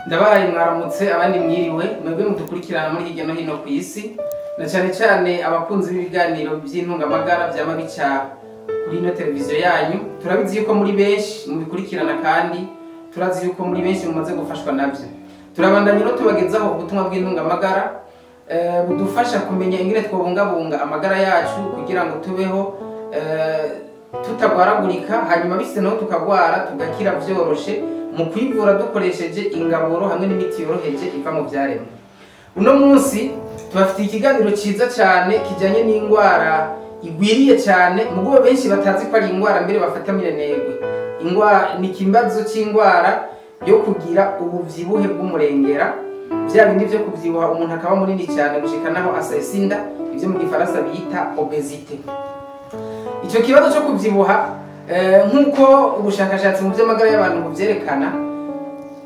Ndabahaye mwaramutse, abandi mwiriwe, mwebwe mudukurikirana muri hirya no hino ku isi, na cyane cyane abakunzi b'ibiganiro by'intungamagara vyama bica kuri ino televiziyo yanyu. Turabizi yuko muri benshi mubikurikirana, kandi turazi yuko muri benshi mumaze gufashwa navyo. Turabandanya rero tubagezaho ubutumwa bw'intungamagara budufasha kumenya ingene twobungabunga amagara yacu kugira ngo tubeho tutagwaragurika, hanyuma bise naho tukagwara tugakira vyoroshe mu kwivura dukoresheje ingaburo hamwe n'imiti yoroheje iva mu vyaremwe. Uno munsi tubafitiye ikiganiro ciza cyane kijanye n'ingwara igwiriye cyane, mugo benshi batazi ko ari ingwara, mbere bafata minenegwe. Ingwara ni ikibazo c'ingwara yo kugira ubuvyibuhe bw'umurengera, vya bindi vyo kuvyibuha umuntu akaba munini cyane gushika naho asesa inda, ivyo mu gifaransa bita obésité. Ico kibazo cyo kuvyibuha, nk'uko ubushakashatsi mu by'amagara y'abantu buvyerekana,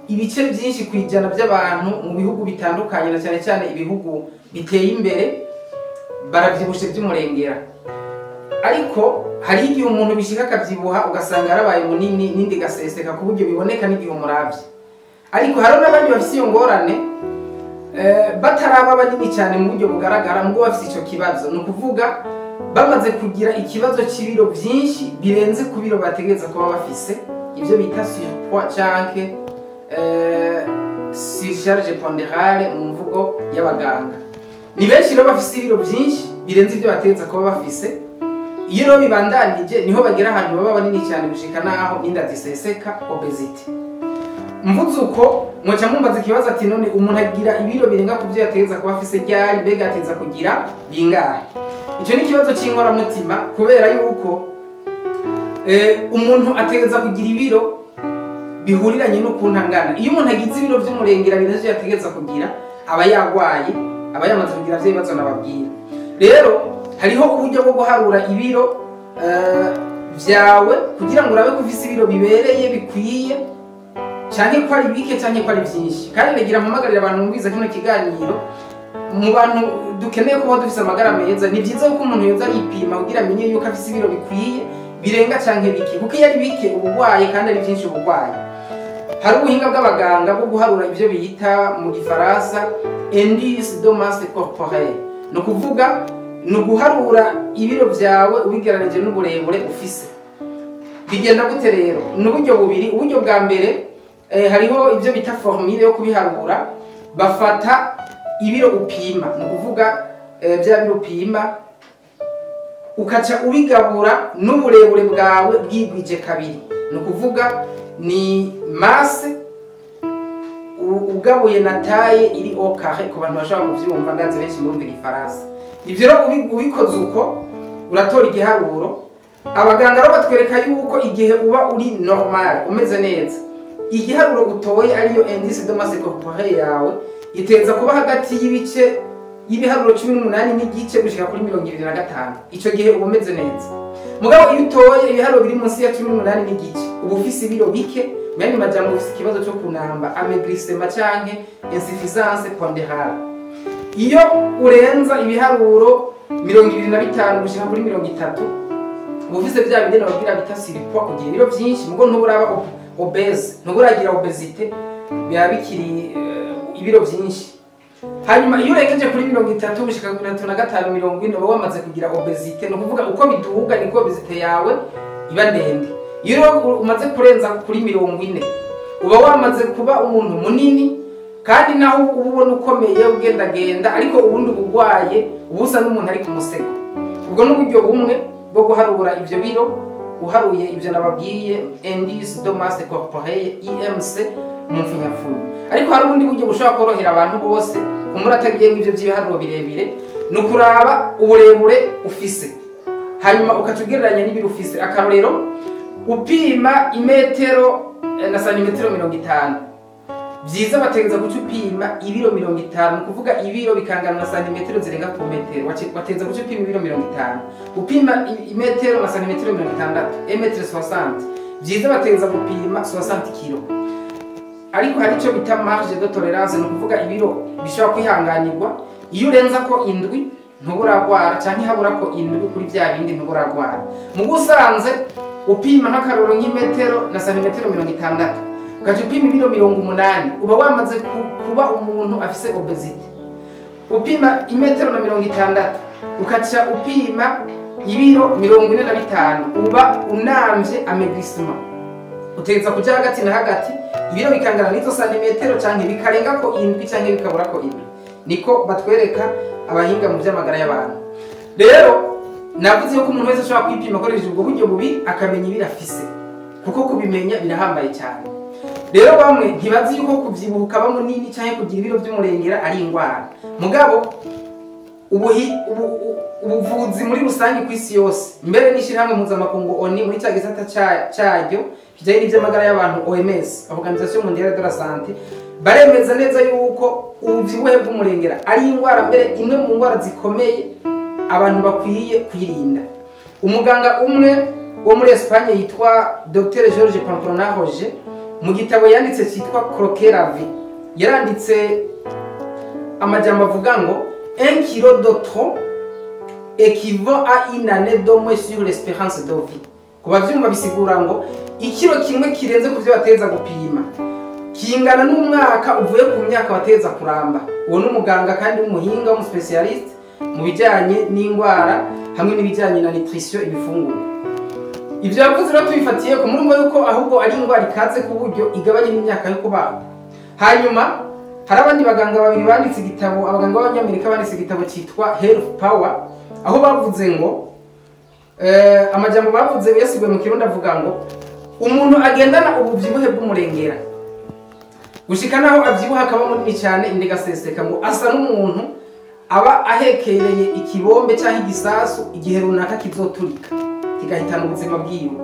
ibice byinshi kwijana by'abantu mu bihugu bitandukanye, na cyane cyane ibihugu biteye imbere, baravyibushe by'umurengera. Ariko hari igihe umuntu bishika akavyibuha, ugasanga yarabaye munini n'indi gaseseka ku buryo biboneka n'igihe umuravye. Ariko hari n'abandi bafise iyo ngorane bataraba banini cyane mu buryo bugaragara, mugo bafise ico kibazo. Ni ukuvuga bamaze kugira ikibazo c'ibiro byinshi birenze ku biro bategereza kuba bafise, ibyo bita surpoids canke surcharge pondérale mu mvugo y'abaganga. Ni benshi rero bafise ibiro byinshi birenze ibyo bategereza kuba bafise. Iyo rero bibandanije, niho bagera ahantu baba banini cyane gushika naho n'inda ziseseka, obésité. Mvuze uko, mwoca mumbaza ikibazo ati: "None umuntu agira ibiro birenga ku byo yategereza kuba afise ryari? Mbega ategereza kugira bingahe?" Icyo ni ikibazo cy'inkoramutima, kubera yuko umuntu ategereza kugira ibiro bihuriranye n'ukuntu angana. Iyo umuntu agize ibiro vy'umurengera birenze ivyo yategereza kugira, aba yagwaye, aba yamaze kugira vya bibazo nababwira. Rero hariho uburyo bwo guharura ibiro vyawe kugira ngo urabe ko ufise ibiro bibereye, bikwiye, canke ko ari bike canke ko ari vyinshi. Kandi ndagira mpamagarira abantu bumviriza kino kiganiro, mu bantu dukeneye kuba dufise amagara meza, ni vyiza yuko umuntu yoza aripima kugira amenye yuko afise ibiro bikwiye, birenga canke bike, kuko iyo ari bike uba urwaye, kandi ari vyinshi uba urwaye. Hari ubuhinga bw'abaganga bwo guharura ivyo bita mu gifaransa indice de masse corporelle. Ni ukuvuga ni uguharura ibiro vyawe ubigeranije n'uburebure ufise. Bigenda gute rero? Ni uburyo bubiri. Uburyo bwa mbere, hariho ivyo bita formule yo kubiharura. Bafata ibiro upima, ni ukuvuga vya biro upima, ukaca ubigabura n'uburebure bwawe bwigwije kabiri. Ni ukuvuga ni masse ugabuye na taille iri au carré, ku bantu bashobora kuvyumva, ndazi benshi murumva igifaransa. Ivyo rero ubikoze uko, uratora igiharuro. Abaganga rero batwereka yuko igihe uba uri normal, umeze neza, igiharuro utoye, ariyo indice de masse corporelle yawe, iteza kuba hagati y'ibice y'ibiharuro 18.5 gushika kuri 25. Ico gihe uba umeze neza. Mugabo iyo utoye ibiharuro biri munsi ya 18.5, uba ufise ibiro bike. Mu yandi majambo, ufise ikibazo co kunamba, amaigrissement canke insuffisance pondérale. Iyo urenza ibiharuro 25 gushika kuri 30, uba ufise vya bindi nababwira bita surpoids, kugira ibiro vyinshi mugo ntuburaba obèse, ntuburagira obésité, biba bikiri ibiro vyinshi. Hanyuma iyo urengeje kuri 30 gushika kuri 35, 40, uba wamaze kugira obésité. Ni ukuvuga uko biduga niko obésité yawe iba ndende. Iyo rero umaze kurenza kuri 40, uba wamaze kuba umuntu munini, kandi naho uba ubona ukomeye, ugendagenda, ariko ubundi uba urwaye, uba usa n'umuntu ari ku musego. Ubwo ni uburyo bumwe bwo guharura ivyo biro, uharuye ivyo nababwiye, indice de masse corporelle, IMC mu mfunyapfunyo. Ariko hari ubundi buryo bushobora korohera abantu bose kumura atagiye nk'ivyo vy'ibiharuro birebire. Ni ukuraba uburebure ufise, hanyuma ukaca ugereranya n'ibiro ufise. Akarorero, upima imetero na santimetero 50, vyiza bategeza guca upima ibiro 50, ni ukuvuga ibiro bikangana na santimetero zirenga ku metero. Bategeza guca upima ibiro 50. Upima imetero na santimetero 60, 1 mètre 60, vyiza bategeza gupima 60 kilo. Ariko hari icyo bita marge de tolérance, ni ukuvuga ibiro bishobora kwihanganirwa. Iyo urenza ko 7 ntuburagwara, canke habura ko 7 kuri vya bindi ntuburagwara. Mu gusanze upima nk'akarorero nk'imetero na santimetero 60, Ugaca upima ibiro 80, uba wamaze kuba umuntu afise obésité. Upima imetero na 60, ukaca upima ibiro 45, uba unamvye, amaigrissement. Utegereza kuja hagati na hagati, ibiro bikangana n'izo santimetero canke bikarenga ko 7 canke bikabura ko 7. Niko batwereka abahinga mu vy'amagara y'abantu. Rero navuze yuko umuntu wese ashobora kwipima akoresheje ubwo buryo bubi akamenya ibiro afise, kuko kubimenya birahambaye cyane. Rero bamwe ntibazi yuko kuvyibuha ukaba munini canke kugira ibiro vy'umurengera ari ingwara. Mugabo ubuvuzi muri rusange ku isi yose, mbere n'ishirahamwe mpuzamakungu ONU muri ca gisata caryo kijanye n'ivy'amagara y'abantu OMS, Organisation Mondiale de la Santé, baremeza neza yuko ubuvyibuhe bw'umurengera ari ingwara, mbere imwe mu ngwara zikomeye abantu bakwiye kwirinda. Umuganga umwe wo muri Espagne yitwa Dr George Pamplona Roger, mu gitabo yanditse cyitwa Croquer la vie, yaranditse amajambo avuga ngo 1 kilo de trop équivaut à une année de moins sur l'espérance de vie. Ku bavyumva bisigura ngo ikiro kimwe kirenze ku vyo bateza gupima kingana n'umwaka uvuye ku myaka bateza kuramba. Uwo ni umuganga kandi w'umuhinga, w'umuspécialiste mu bijyanye n'indwara hamwe n'ibijyanye na nutrition, ibifungurwa. Ibyo yavuze rero tubifatiye ku murumva yuko ahubwo ari indwara ikaze ku buryo igabanya n'imyaka yo kubaho. Hanyuma hari abandi baganga babiri banditse igitabo, abaganga b'Abanyamerika banditse igitabo cyitwa Health Power, aho bavuze ngo amajambo bavuze yasiguye mu Kirundi avuga ngo umuntu agendana ubuvyibuhe bw'umurengera gushika naho avyibuha akaba munini cyane inda igaseseka, ngo asa n'umuntu aba ahekereye ikibombe cyangwa igisasu, igihe runaka kizoturika kigahitana ubuzima bwiwe.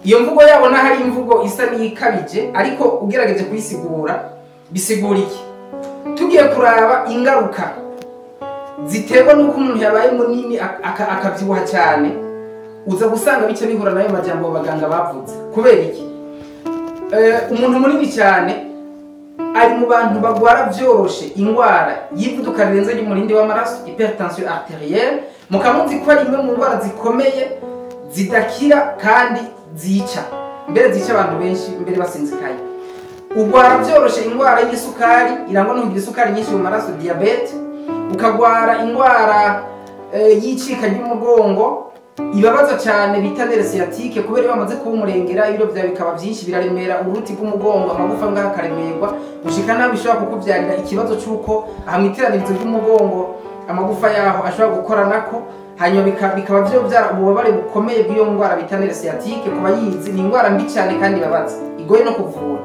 Iyo mvugo yabo naho ari imvugo isa n'iyikabije, ariko ugerageje kuyisigura bisigura iki? Tugiye kuraba ingaruka ziterwa n'uko umuntu yabaye munini akavyibuha cyane, uza gusanga bice bihura nayo majambo abo baganga bavuze. Kubera iki? Umuntu munini cyane ari mu bantu bagwara vyoroshe ingwara y'ivuduka rirenze ry'umurindi w'amaraso, hypertension artérielle. Mukamuzi ko ari imwe mu ndwara zikomeye zidakira kandi zica, mbere zica abantu benshi mbere basinzikaye. Ugwara vyoroshe ingwara y'isukari irangwa no kugira isukari nyinshi mu maraso, diabète. Ukagwara ingwara y'icika ry'umugongo ibabaza cyane bita nerf sciatique, kubera iyo bamaze kuba umurengera ibiro byawe bikaba byinshi, biraremera uruti rw'umugongo, amagufa ngaha akaremerwa gushika naho bishobora kukubyarira ikibazo cy'uko aha mu iteranirizo ry'umugongo amagufa yaho ashobora gukoranako, hanyuma bikaba vyo byara ububabare bukomeye bw'iyo ndwara bita nerf sciatique. Ku bayizi, ni indwara mbi cyane kandi ibabaza, igoye no kuvura.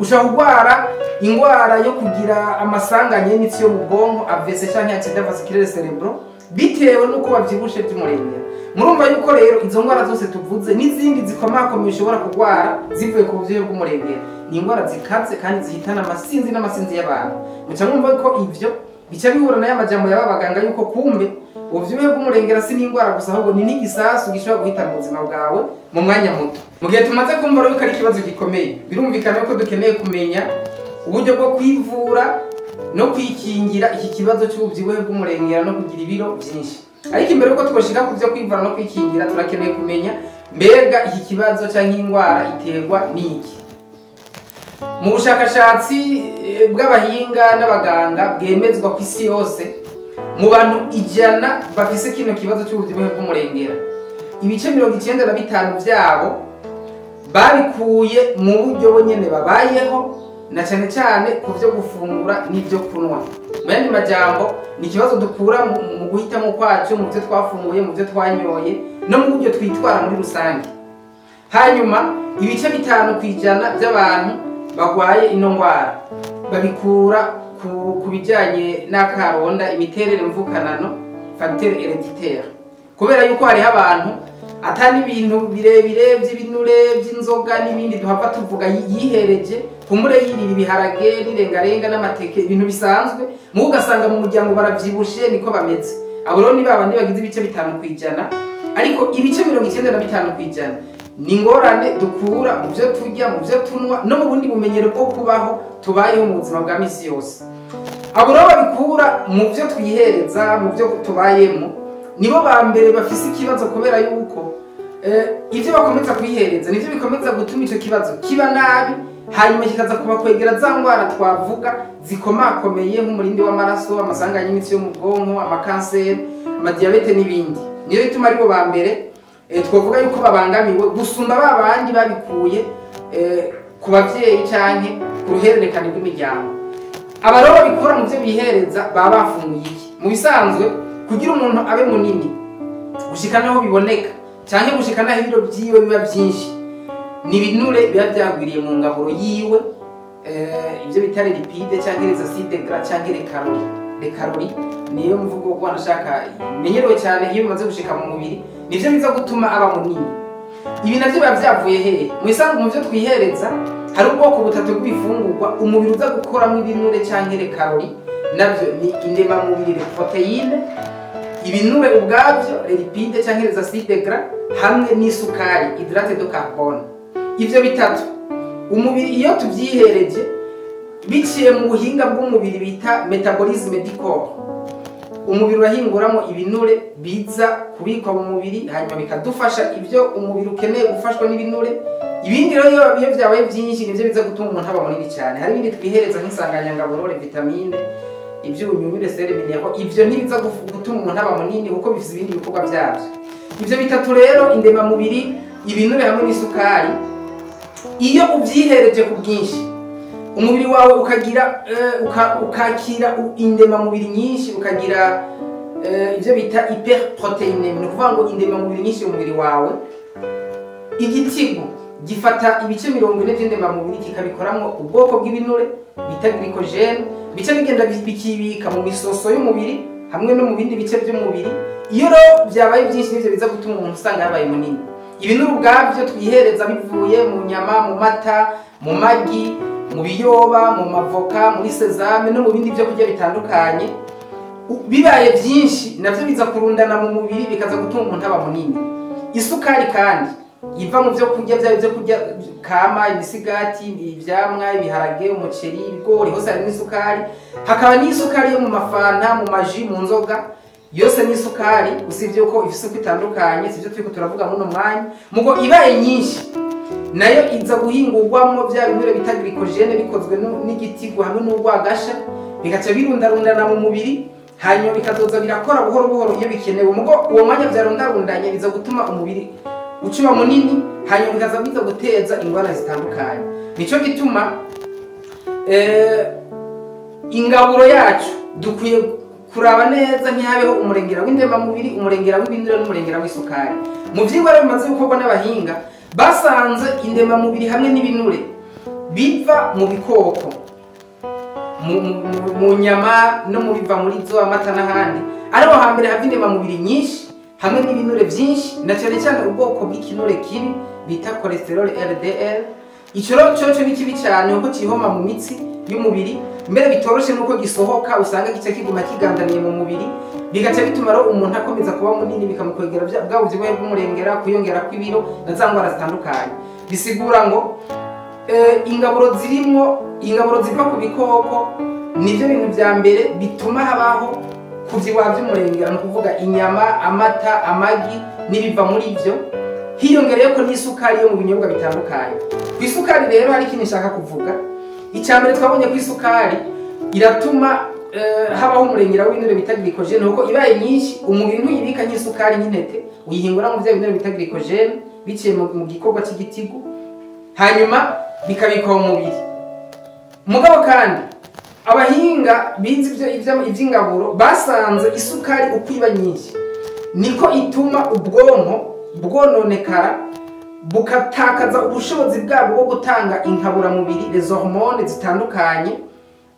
Ushobora kurwara indwara yo kugira amasanganya y'imitsi yo mu bwonko, AVC cyangwa accident vasculaire cérébral, bitewe n'uko wavyibushe by'umurengera. Murumva yuko rero izo ndwara zose tuvuze n'izindi zikomakomeye ushobora kurwara zivuye ku buvyibuhe bw'umurengera ni indwara zikaze kandi zihitana amasinzi n'amasinzi y'abantu. Muca mwumva yuko ivyo bica bihura n'aya majambo y'aba baganga, yuko kumbe ubuvyibuhe bw'umurengera si n'indwara gusa, ahubwo ni n'igisasu gishobora guhitana ubuzima bwawe mu mwanya muto. Mu gihe tumaze kumva rero yuko ari ikibazo gikomeye, birumvikana yuko dukeneye kumenya uburyo bwo kwivura no kwikingira iki kibazo cy'ubuvyibuhe bw'umurengera no kugira ibiro byinshi. Ariko imbere yuko twoshika ku byo kwivura no kwikingira, turakeneye kumenya mbega iki kibazo cyangwa indwara iterwa n'iki. Mu bushakashatsi bw'abahinga n'abaganga bwemezwa ku isi yose, mu bantu 100 bafise kino kibazo cy'ubuvyibuhe bw'umurengera, ibice 95 byabo babikuye mu buryo bonyene babayeho, na cyane cyane ku byo gufungura n'ibyo kunywa. Mu yandi majambo, ni ikibazo dukura mu guhitamo kwacu, mu byo twafunguye, mu byo twanyoye no mu buryo twitwara muri rusange. Hanyuma ibice 5% by'abantu bagwaye ino ndwara babikura ku bijyanye n'akaronda, imiterere mvukanano, facteur héréditaire, kubera yuko hariho abantu atari ibintu birebire by'ibinure, by'inzoga n'ibindi duhava tuvuga yihereje, kumbure yirira ibiharage n'irengarenga n'amateke, ibintu bisanzwe, mugo ugasanga mu muryango baravyibushe, niko bameze. Abo rero ni babandi bagize ibice 5%. Ariko ibice 95% ni ingorane dukura mu byo turya, mu byo tunywa no mu bundi bumenyero bwo kubaho tubayeho mu buzima bwa misi yose. Abo rero babikura mu byo twihereza, mu byo tubayemo, nibo ba mbere bafise ikibazo, kubera yuko ibyo bakomeza kwihereza nivyo bikomeza gutuma ico kibazo kiba nabi. Hanyuma kikaza kubakwegera za ngwara twavuga zikomakomeye nk'umurindi w'amaraso, amasanganya y'imitsi yo mu bwonko, amakanseri, amadiyabete n'ibindi. Niyo bituma aribo ba mbere twavuga yuko babangamiwe gusumba ba bandi babikuye ku bavyeyi canke ku ruhererekane rw'imiryango. Aba rero babikura mu vyo bihereza baba bafunguye iki? Mu bisanzwe kugira umuntu abe munini gushika naho biboneka canke gushika naho ibiro vyiwe biba vyinshi, ni ibinure biba vyagwiriye mu ngaburo yiwe, ivyo bita les lipides canke les acides gras canke les calories. Les calories niyo mvugo ko nashaka imenyerewe cyane, iyo bimaze gushika mu mubiri nivyo biza gutuma aba munini. Ibi navyo biba vyavuye hehe? Mu bisanzwe mu vyo twihereza hari ubwoko butatu bw'ibifungurwa umubiri uza gukoramwo ibinure canke les calories, navyo ni indemamubiri, les protéines, ibinure ubwavyo, les lipides canke les acides gras, hamwe n'isukari, hydrate de carbone. Ivyo bitatu umubiri iyo tuvyihereje biciye mu buhinga bw'umubiri bita métabolisme du corps, umubiri urahinguramo ibinure biza kubikwa mu mubiri, hanyuma bikadufasha ivyo umubiri ukeneye gufashwa n'ibinure. Ibindi rero iyo vyabaye vyinshi nivyo biza gutuma umuntu aba munini cyane. Hari ibindi twihereza nk'insanganyangaburo, vitamine, ivyunyunyu, les sels minéraux, ivyo ntibiza gutuma umuntu aba munini kuko bifise ibindi bikorwa vyavyo. Ivyo bitatu rero, indemamubiri, ibinure hamwe n'isukari, iyo uvyihereje ku bwinshi umubiri wawe ukagira ukakira indemamubiri nyinshi, ukagira ivyo bita hyperprotéinémie, ni ukuvuga ngo indemamubiri nyinshi mu mubiri wawe, igitigu gifata ibice 40 vy'indemamubiri kikabikoramwo ubwoko bw'ibinure bita glycogène, bice bigenda bikibika mu misoso y'umubiri hamwe no mu bindi bice by'umubiri. Iyo rero vyabaye byinshi nivyo biza gutuma umuntu usanga yabaye munini. Ibinure ubwabyo twihereza bivuye mu nyama, mu mata, mu magi, mu biyoba, mu mavoka, muri sésame no mu bindi byo kurya bitandukanye, bibaye byinshi navyo biza kurundana mu mubiri, bikaza gutuma umuntu aba munini. Isukari kandi iva mu byo kurya, byaba ibyo kurya kama, imisigati, ivyamwa, ibiharage, umuceri, ibigori, hose harimo isukari. Hakaba n'isukari yo mu mafanta, mu maji, mu nzoga, yose ni isukari, usibye ko ifise uko itandukanye, sivyo turiko turavuga muno mwanya. Mugo ibaye nyinshi nayo iza guhingurwamwo bya binure bita glycogène, bikozwe n'igitigu hamwe n'urwagasha, bigaca birundarundana mu mubiri, hanyuma bikazoza birakora buhoro buhoro iyo bikenewe. Mugo uwo mwanya vyarundarundanye biza gutuma umubiri ucuba munini, hanyuma bikaza biza guteza ingwara zitandukanye. Nico gituma ingaburo yacu dukwiye kuraba neza ntihabeho umurengera w'indemamubiri, umurengera w'ibinure n'umurengera w'isukari. Mu vyigwa rero bimaze gukorwa n'abahinga, basanze indemamubiri hamwe n'ibinure biva mu bikoko, mu nyama no mu biva muri zo, amata n'ahandi, ariho hambere hava indemamubiri nyinshi hamwe n'ibinure vyinshi, na cyane cyane ubwoko bw'ikinure kibi bita cholestérol LDL. Ico rero coco ni kibi cyane kuko kihoma mu mitsi y'umubiri, mbere bitoroshe nuko gisohoka, usanga gica kiguma kigandaniye mu mubiri, bigaca bituma rero umuntu akomeza kuba munini, bikamukwegera bwa bubyibuhe bw'umurengera, kwiyongera kw'ibiro na za ngwara zitandukanye. Bisigura ngo ingaburo zirimwo ingaburo ziva ku bikoko nivyo bintu vya mbere bituma habaho kuvyibuha vy'umurengera, ni ukuvuga inyama, amata, amagi n'ibiva muri vyo, hiyongereyeko n'isukari yo mu binyobwa bitandukanye. Ku isukari rero hari ikintu nshaka kuvuga. Icya mbere, twabonye ko isukari iratuma habaho umurengera w'ibinure bita glycogène, kuko ibaye nyinshi umubiri ntuyibika nk'isukari nk'intete, uyihingura mu bya binure bita glycogène biciye mu gikorwa cy'igitigu, hanyuma bikabikwa mu mubiri. Mugabo kandi abahinga bize iby'ingaburo basanze isukari uko iba nyinshi niko ituma ubwonko bwononekara, bukatakaza ubushobozi bwabwo bwo gutanga inkaburamubiri, les hormones zitandukanye.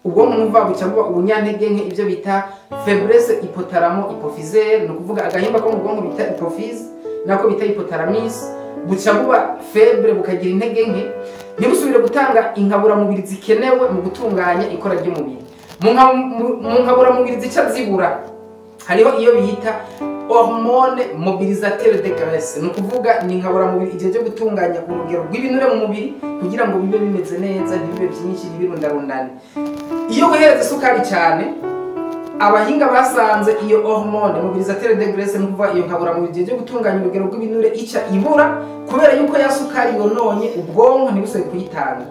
Ubwonko nuva buca buba ubunyantege nke, ibyo bita faiblesse hypothalamo hypophysaire, ni ukuvuga agahimba ko mu bwonko bita hypophyse nako bita hypothalamus buca buba faible, bukagira intege nke, ntibusubire gutanga inkaburamubiri zikenewe mu gutunganya ikora ry'umubiri. Mu nkaburamubiri zica zibura hariho iyo bita hormone mobilisateur de graisse, ni ukuvuga ni inkaburamubiri igihe cyo gutunganya urugero rw'ibinure mu mubiri kugira ngo bibe bimeze neza, ntibibe byinshi, ntibirundarundane. Iyo wihereza isukari cyane, abahinga basanze iyo hormone mobilisateur de graisse, ni ukuvuga iyo nkaburamubiri igihe cyo gutunganya urugero rw'ibinure, ica ibura kubera yuko ya sukari yononye ubwonko ntibusubire kuyitanga.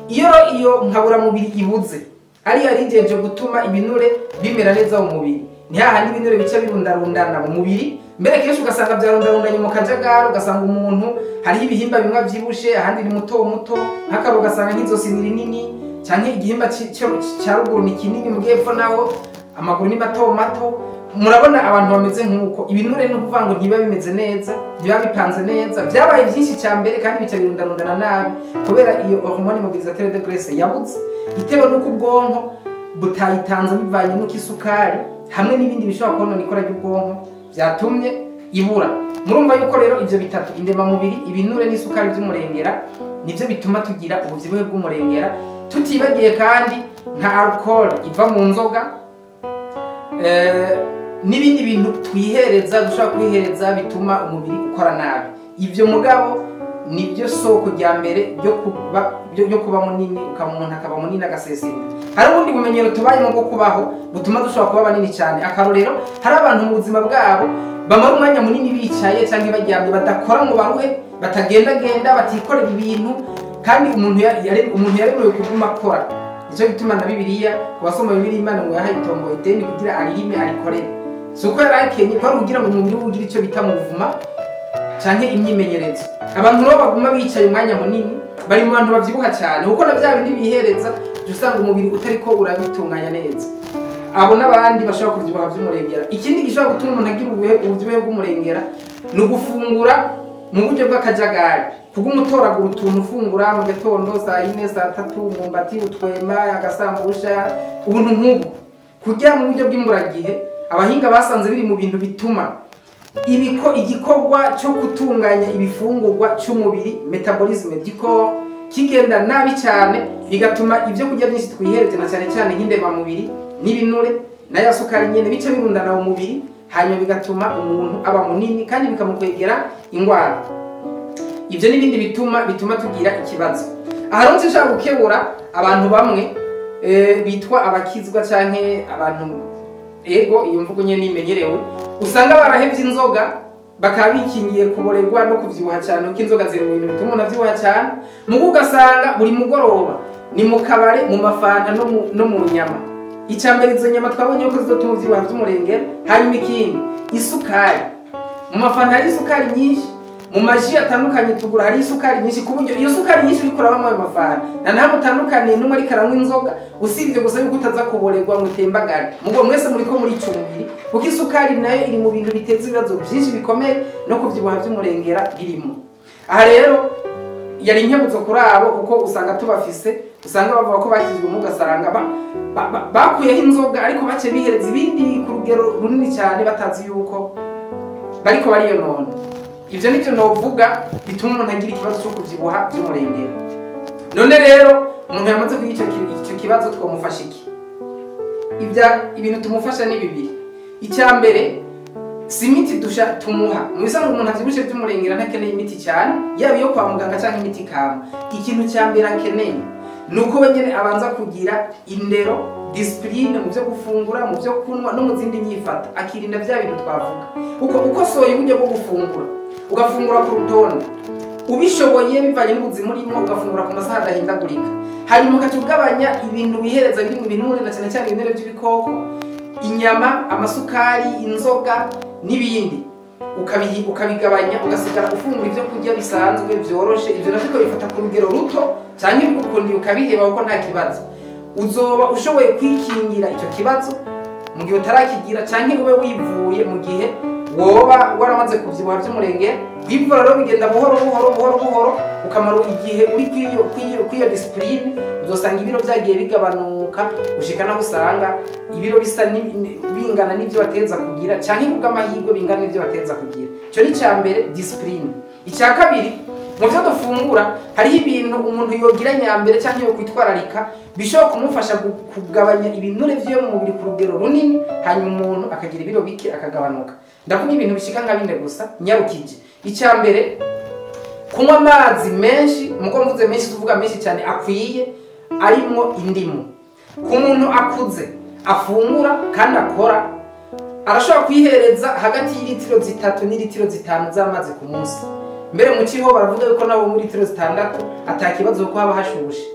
Iyo iyo nkaburamubiri ibuze, ari yarijeje gutuma ibinure bimera neza mu mubiri, ni hahandi ibinure bica birundarundana mu mubiri. Mbere kenshi ugasanga byarundarundanye mu kajagari, ugasanga umuntu hariho ibihimba bimwe avyibushe, ahandi ni muto muto, nk'akaro ugasanga nk'izosi ni rinini, canke igihimba ca ruguru ni kinini, mu gepfo naho amaguru ni mato mato. Murabona abantu bameze nk'uko ibinure no kuvuga ngo ntibiba bimeze neza, ntibiba bipanze neza, vyabaye vyinshi ca mbere kandi bica birundarundana nabi kubera iyo hormone mobilisateur de graisse yabuze, itewe n'uko ubwonko butayitanze bivanye n'uko isukari hamwe n'ibindi bishobora konona ikora ry'ubwonko vyatumye ibura. Murumva yuko rero ivyo bitatu, indemamubiri, ibinure n'isukari vy'umurengera, nivyo bituma tugira ubuvyibuhe bw'umurengera. Tutibagiye kandi nka alcohol iva mu nzoga, n'ibindi bintu twihereza, dushobora kwihereza bituma umubiri ukora nabi. Ivyo mugabo nibyo soko rya mbere ryo kuba munini, umuntu akaba munini agaseseka. Hari ubundi bumenyero tubayemo bwo kubaho butuma dushobora kuba banini cyane. Akarorero, hari abantu mu buzima bwabo bamara umwanya munini bicaye cyangwa baryamye, badakora ngo baruhe, batagendagenda, batikorera ibintu, kandi umuntu yaremewe kuguma akora. Nicyo gituma na Bibiliya, ku basoma Bibiliya, Imana ngo yahaye itongo Edeni kugira aririme arikorere. Si uko yari akenye, kwari kugira ngo umubiri we ugire icyo bita muvuma canke imyimenyerezo. Abantu rero baguma bicaye umwanya munini bari mu bantu bavyibuha cyane, kuko na vya bindi bihereza usanga umubiri utariko urabitunganya neza. Abo n'abandi bashobora kuvyibuha vy'umurengera. Ikindi gishobora gutuma umuntu agira ubuvyibuhe bw'umurengera ni ugufungura mu buryo bw'akajagari, kuguma utoragura utuntu ufungura mu gatondo, saa yine, saa tatu, umwumbati, utwema, agasambusha, ubuntu nk'ubwo. Kurya mu buryo bw'imburagihe, abahinga basanze biri mu bintu bituma igikorwa cyo gutunganya ibifungurwa cy'umubiri, metabolisme du corps, kigenda nabi cyane, bigatuma ibyo kurya byinshi twihereje na cyane cyane nk'indemamubiri n'ibinure na ya sukari nyene bice birundana mu mubiri, hanyuma bigatuma umuntu aba munini kandi bikamukwegera ingwara. Ivyo n'ibindi bituma tugira ikibazo. Aha rero nshaka gukebura abantu bamwe bitwa abakizwa canke abantu, ego iyo mvugo nyene nimenyerewe, usanga barahevye inzoga bakaba bikingiye kuborerwa no kuvyibuha cyane, kuko inzoga ziri mu bintu bituma umuntu avyibuha cyane. Mugu ugasanga buri mugoroba ni mu kabare, mu mafanta no mu nyama. Icambere izo nyama twabonye ko zizotuma uvyibuha vy'umurengera. Hanyuma ikindi, isukari. Mu mafanta hari isukari nyinshi, mu maji atandukanye tugura hari isukari nyinshi, ku buryo iyo sukari nyinshi uriko urabanywa ayo mafanta na nta mutandukaniye n'umwe ariko aranywa inzoga, usibye gusa yuko utaza kuborerwa ngo utembagare. Mugo mwese muriko murica umubiri, kuko isukari nayo iri mu bintu biteza ibibazo byinshi bikomeye no kuvyibuha vy'umurengera birimo. Aha rero yari inkebuzo kuri abo, kuko usanga tubafise, usanga bavuga ko bakizwe mu gasaranga bakuyeho inzoga, ariko bace bihereza ibindi ku rugero runini cyane batazi yuko bariko bariyonona. Ivyo nivyo novuga bituma umuntu agira ikibazo cyo kuvyibuha vy'umurengera. None rero umuntu yamaze kugira ico kibazo twomufasha iki? Ibintu tumufasha ni bibiri. Icya mbere, si imiti dusha tumuha. Mu bisanzwe umuntu avyibushe vy'umurengera ntakeneye imiti cyane, yaba iyo kwa muganga canke imiti kama. Ikintu cya mbere akeneye nuko we nyene abanza kugira indero, discipline mu byo gufungura, mu byo kunywa no mu zindi nyifato, akirinda vya bintu twavuga. Uko ukosoye uburyo bwo gufungura, ugafungura ku rutonde, ubishoboye bivanye n'ubuzima urimo, ugafungura ku masaha adahindagurika, hanyuma ukaca ugabanya ibintu wihereza biri mu binure na cyane cyane ibinure by'ibikoko, inyama, amasukari, inzoga n'ibindi, ukabigabanya, ugasigara ufungura ibyo kurya bisanzwe byoroshe. Ivyo navyo ukabifata ku rugero ruto canke bigukundiye ukabiheba kuko nta kibazo. Uzoba ushoboye kwikingira ico kibazo mu gihe utarakigira, canke ube wivuye mu gihe woba waramaze kuvyibuha vy'umurengera. Kwivura rero bigenda buhoro buhoro buhoro buhoro, ukamara igihe uri kw'iyo discipline, uzosanga ibiro vyagiye bigabanuka gushika naho usanga ibiro bisa bingana n'ivyo bateza kugira, canke kubw'amahirwe bingana n'ivyo bateza kugira. Ico ni ica mbere, discipline. Icya kabiri, mu vyo dufungura hariho ibintu umuntu yogira nyambere canke yo kwitwararika bishobora kumufasha kugabanya ibinure vyo mu mubiri ku rugero runini, hanyuma umuntu akagira ibiro bike akagabanuka. Ndavuga ibintu bishika nka bine gusa nyarukije. Icya mbere, kunywa amazi menshi, muko mvuze menshi tuvuga menshi cyane akwiye, arimwo indimu. Ku muntu akuze afungura kandi akora, arashobora kwihereza hagati y'ilitiro 3 n'ilitiro 5 z'amazi ku munsi. Mbere mu kiho baravuga yuko nabo muri litiro 6 atakibazo ko haba hashushe.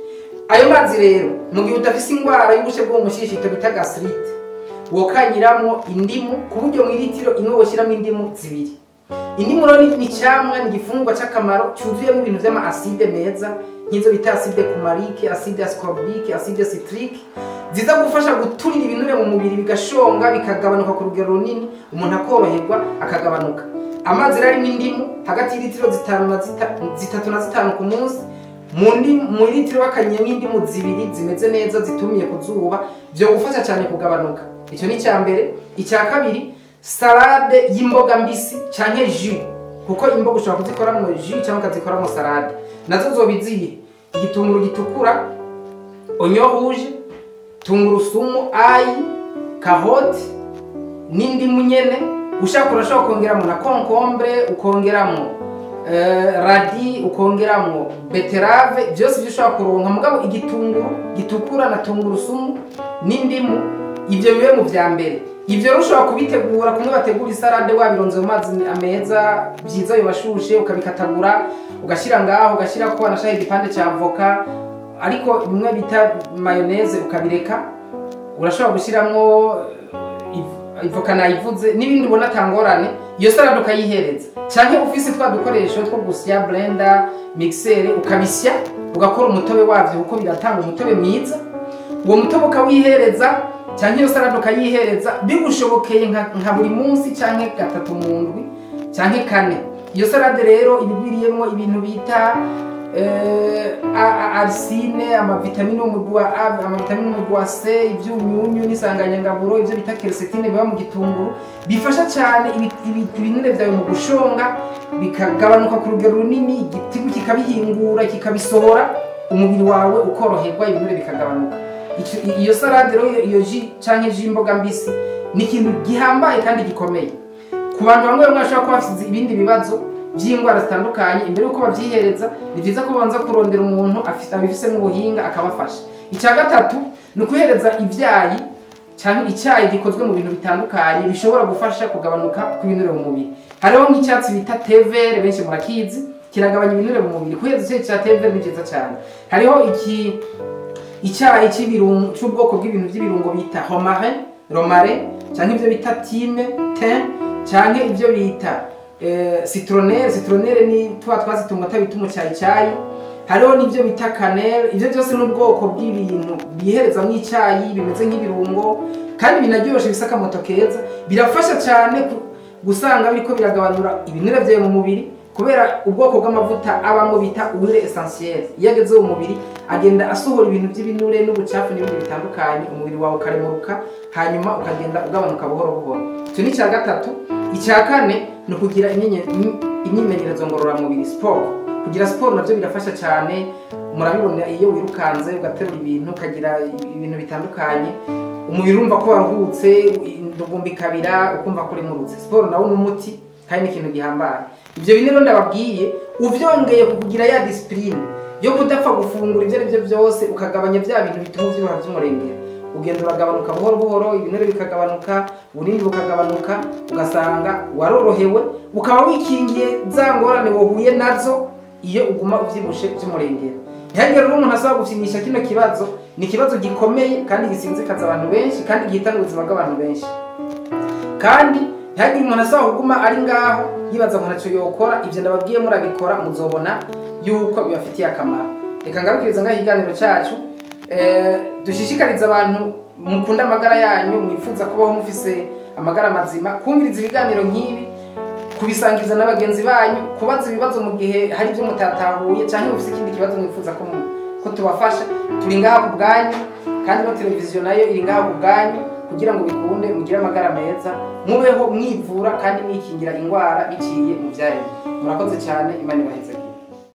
Ayo mazi rero mu gihe udafise ingwara y'ubushe bwo mu mushishito bita gastrite, wokanyiramwo indimu ku buryo mu litiro imwe woshyiramo indimu 2. Indimu rero ni icyamwa, ni igifungwa cy'akamaro cyuzuyemo ibintu vy'ama acide meza nk'izo bita acide coumarique, acide ascorbique, acide citrique, ziza gufasha guturira ibinure mu mubiri bigashonga bikagabanuka ku rugero runini, umuntu akoroherwa akagabanuka. Amazi rero arimo indimu hagati y'ilitiro 3 na 5 ku munsi, mu litiro bakanyemo indimu 2 zimeze neza zitumiye ku zuba, byo gufasha cyane kugabanuka. Icyo ni icya mbere. Icya kabiri, salade y'imboga mbisi canke jus, kuko imboga ushobora kuzikoramo jus cyangwa ukazikoramo salade. Nazo zobiziye: igitunguru gitukura, oignon rouge, tungurusumu, ayi, karoti n'indimu nyene. Ushaka urashobora kongeramo na concombre, ukongeramo radi, ukongeramo beterave, byose ibyo ushobora kuronka. Mugabo igitunguru gitukura na tungurusumu n'indimu, ibyo bibe mu vya mbere. Ibyo rero ushobora kubitegura kumwe bategura isalade, wabironze mu mazi ameza byiza yobashushe, ukabikatagura ugashyira ngaho, ugashyira ko wanashaka igipande cya avoka, ariko bimwe bita mayonnaise ukabireka. Urashobora gushyiramo ivoka nayivuze n'ibindi ubona atangorane, iyo salade ukayihereza. Canke ufise twa dukoresho two gusya, blender, mixer, ukabisya ugakora umutobe wavyo, kuko biratanga umutobe mwiza. Uwo mutobe ukawihereza canke iyo salade ukayihereza bigushobokeye nka buri munsi canke 3 mu ndwi canke 4. Iyo salade rero ibigwiriyemo ibintu bita arsine, amavitamine y'umugwi wa A, amavitamine y'umugwi wa C, ivyunyunyu n'isanganyangaburo, ivyo bita quercétine biba mu gitunguru, bifasha cyane ibinure vyawe mu gushonga bikagabanuka ku rugero runini, igitigu kikabihingura kikabisohora, umubiri wawe ukoroherwa, ibinure bikagabanuka. Iyo salade rero, iyo jus canke jus y'imboga mbisi ni ikintu gihambaye kandi gikomeye. Ku bantu bamwe bamwe bashobora kuba bafite ibindi bibazo by'indwara zitandukanye, imbere yuko babyihereza ni byiza ko babanza kurondera umuntu abifisemo ubuhinga akabafasha. Icya gatatu ni ukuhereza ibyayi cyangwa icyayi gikozwe mu bintu bitandukanye bishobora gufasha kugabanuka kw'ibinure mu mubiri. Hariho nk'icyatsi bita tevere, benshi murakizi, kiragabanya ibinure mu mubiri. Kuhereza icyayi cya tevere ni byiza cyane. Hariho icyayi cy'ubwoko bw'ibintu by'ibirungo bita romarin, cyangwa ibyo bita thyme, cyangwa ibyo bita citronelle. Citronelle ni twa twatsi tumota bita umucyayi. Hariho n'ibyo bita cannelle. Ibyo byose n'ubwoko bw'ibintu bihereza mu icyayi bimeze nk'ibirungo kandi binaryoshe, bisa akamoto keza. Birafasha cyane gusanga biriko biragabanura ibinure byawe mu mubiri, kubera ubwoko bw'amavuta abamo bita huile essentielle. Iyo ageze mu mubiri agenda asohora ibintu by'ibinure n'ubucafu n'ibindi bitandukanye, umubiri wawe ukaremuruka, hanyuma ukagenda ugabanuka buhoro buhoro. Icyo ni icya gatatu. Icya kane ni ukugira imyimenyerezo ngororamubiri, siporo. Kugira siporo nabyo birafasha cyane, murabibona iyo wirukanze ugaterura ibintu ukagira ibintu bitandukanye, umubiri urumva ko waruhutse, indugumba ikabira, ukumva ko uremurutse. Siporo nawo ni umuti kandi ni ikintu gihambaye. Ibyo bine rero ndababwiye, uvyongeye kugira ya discipline yo kudapfa gufungura ibyo aribyo byose, ukagabanya bya bintu bituma uvyibuha vy'umurengera, ugenda uragabanuka buhoro buhoro, ibinure bikagabanuka, ubunini bukagabanuka, ugasanga warorohewe, ukaba wikingiye za ngorane wahuye nazo iyo uguma uvyibushe vy'umurengera. Ntihagire rero umuntu asaba gufinisha kino kibazo, ni ikibazo gikomeye kandi gisinzikaza abantu benshi kandi gihitana ubuzima bw'abantu benshi. Kandi ntihagire umuntu asaba kuguma ari ngaho yibaza ngo ntacyo yokora. Ibyo ndababwiye murabikora, muzobona yuko bibafitiye akamaro. Reka ngarukiriza ngaho ikiganiro cyacu. Dushishikariza abantu mukunda amagara yanyu, mwifuza kubaho mufise amagara mazima, kumviriza ibiganiro nk'ibi, kubisangiza na bagenzi banyu, kubaza ibibazo mu gihe hari ibyo mutatahuye cyangwa mufise ikindi kibazo mwifuza ko tubafasha. Turi ngaha ku bwanyu, kandi no televiziyo nayo iri ngaha ku bwanyu kugira ngo bikunde mugire amagara meza, mubeho mwivura kandi mwikingira indwara biciye mu byaremwe. Murakoze cyane, Imana ibahezagire.